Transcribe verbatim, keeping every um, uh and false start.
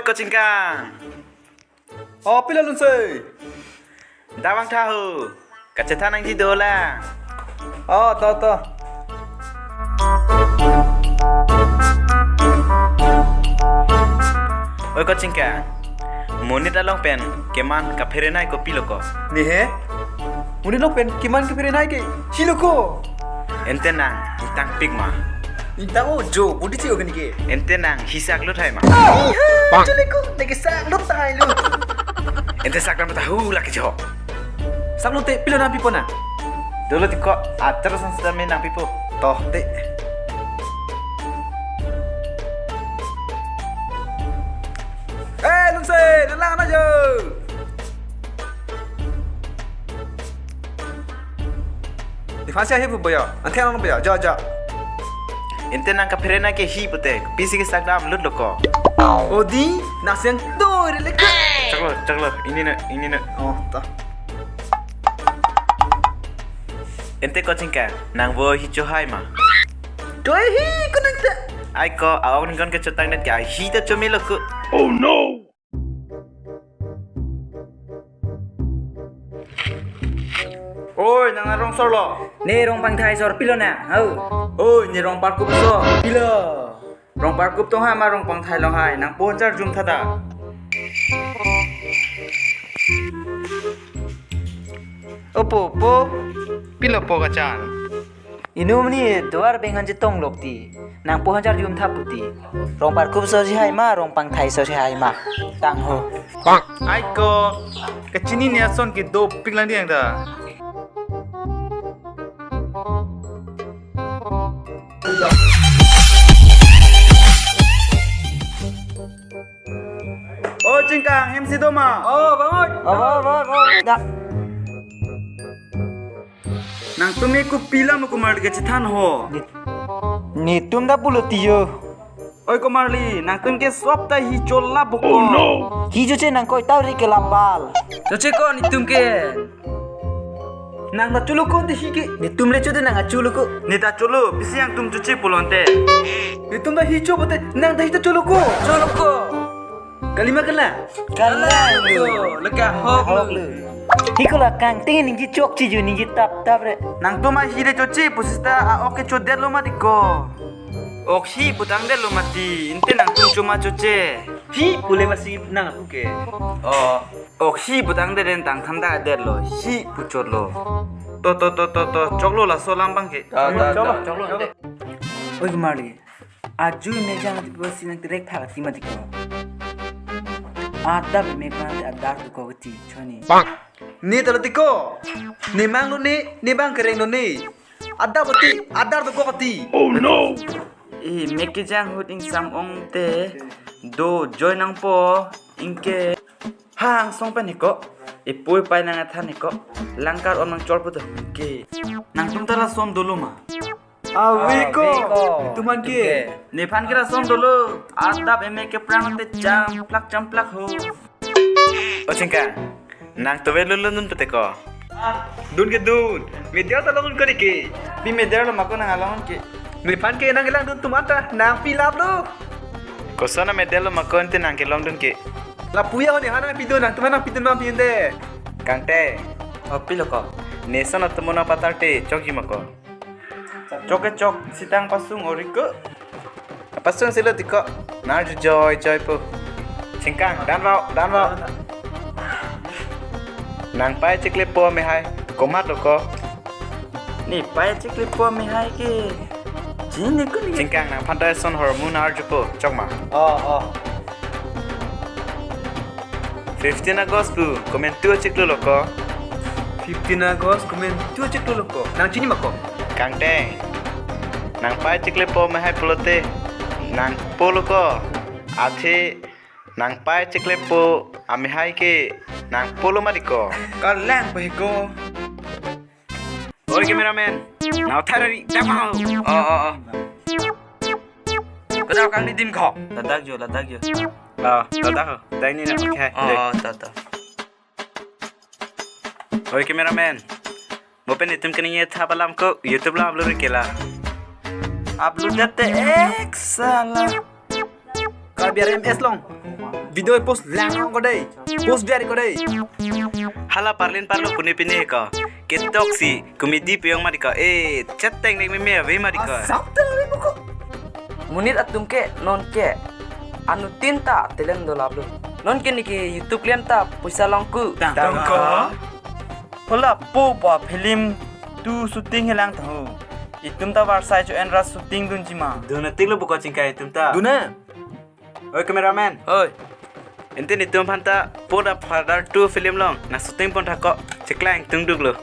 Ko Chingkang. O, pilo Lunsei? Dak vangtha ho. Kachethan nangji dolang. O, to, to. Oi ko Chingkang. Monit along pen keman kaphere nai kopilo ko? Ne he? Monit along pen keman kaphere nai ke hilo ko? Ante nang ingtangpik ma? Ingtang o jo, budi chi o kini ke. Ante nang hi saklo thai ma? Chule ko, neke saklo thai lo. Ante saklo ta hu lake jo. Saklo te, pilo nangpipo na? Dolo tiko, ajar san sita me nangpipo. To te. Eh, Lunsei, dalang na jo. Di fasi ahi bu boyo. Ante anong boyo. Jo, jo. Ante nang kaphere nai ke hi pute. Pisi ke sakdam lut lo ko? O di, nang siang do re le ke. Chaklo, chaklo. Ini na, ini na. O, to. Ante ko Chingkang, nang bo hi cho hai ma? Cho hi ko nang ta. Ai ko, a-ok ningkon ke chotang net ke hi ta chomelo ko. Oh no! Oi, nang arong sor lo? Ne Rongpangthai sor, pilo na? Hau. Oi, ne Rongparkup sor? Pilo? Rongparkup tong hai ma Rongpangthai long hai, nang po hajar jum tha ta. Opo, po, pilo po kachan? Inum ni duar bengan jetong lok ti. Nang po hajar jum tha puti. Rongparkup sor si hai ma, Rongpangthai sor si hai ma. Tang ho. Ai ko, kachini ni ason ke dopik lang diang ta. O Chingkang, hem si do ma? O, bangun. O, o, o, o, da. Nangtum ke kopi alam komarli kachethan ho? Ni-, netum ta pulo tiyo. Oi komarli, nangtum ke sop ta hi chola boko. Oh no! Hi choche nang koi tau ri ke labal. Choche ko netum ke. Nang ta cholo ko te hi ke. Netum le chode nang ta cholo ko. Ne ta cholo, pisi nangtum choche pulo ante. Netum ta hi cho pute, nang ta hi ta cholo ko. Cholo ko. Kalima kala? Kala lo. Leka hok lo. Hok lo. Hi ko la kangting ningji chokche ju ningji tap tap re. Nangtum ahi le choche pusita a-ok ke chodet lo mati ko. Ok hi putang det lo mati, ante nangtum cho ma choche. Hi pule masi nang apu ke. O, ok hi putang det den tang thanda det lo. Hi puchot lo. To, to, to, to, to. Choklo laso alam abang ke. Ta, ta, ta. Choklo, choklo. Oi komarli. Ajo me jang ti pusi nang tirek thak ti mati ko. Adap me pa ti adar tu ko ti choni. Ne talo ti ko. Ne mang lo ne, ne bang kereng lo ne. Adap ti, adar tu ko ti. Oh no. Eh, me kejang ahut ingsam ong te. Do join nangpo, ingke. Hang song pen hiko. Ipui pai nang athan hiko. Langkar om nang chor puto. Ingke. Nangtum ta lason dolo ma? Ave ko. Ave ko. Tuman ke. Nephan ke lason dolo. Adap eme ke prang te champlak champlak ho. O Chingkang, nang tove lulun dun pete ko. Dun ke dun. Media ta longun ko dike. Pi media lo ma ko nang alongun ke. Nephan ke nang kelang dun tuman ta. Nang pilap lo. Koson a media lo ma ko ante nang kelong dun ke. Lapu ya ho nephan nang pidun nangtum nang pidun ma pidun de. Kangte. O pilo ko. Neson atum nang patar te chokji ma ko. Chok ke chok, sitang pasung ori ko. Pasung silo ti ko. Nang ju joy joy po. Chingkang, dan vau, dan vau. Nang pai chikle po me hai. Komat lo ko. Ne pai chikle po me hai ke. Chini ko ni. Chingkang nangphan ta eson hormone arju po. Chok ma. O, o. Fifteen August pu komantu achiklo lo ko. Fifteen August komantu achiklo lo ko. Nang chini ma ko? Kangteng. Nang pai chikle po me hai pulote. Nang po lo ko. Athe nang pai chikle po ame hai ke nang po lo ma di ko. Kalang pe ko. Oi cameraman, nau thari damau. O, o, o. Kada kang ni dim ko. Ladak jo, ladak jo. O, ladak ho. Dai ni na okay. O, de. O, ta, ta. Oi cameraman. Mo pen itum kini ye thap alam ko YouTube la upload kela. Upload date ek sala. R B R M S along video post lang ko dei. Post biar ko dei. Hala parlin parlo pune pine ko. Ketok si comedy piyong mati ko. Eh, cheteng nek meme ave mati ko. Asap ta ave ko. Monit atum ke non ke anuttin ta talent dolap lo. Non ke neke YouTube klem ta poisa longku. Tangko. Hala po pa film tu shooting helang tahu. Itum ta varsai cho enra shooting dunji ma. Duna tiklo buko chingkai itum ta. Duna. Oi cameraman. Oi. Ente nitum aphan ta po The Father two film along nang shooting pon thakok, cheklang tungduk lo.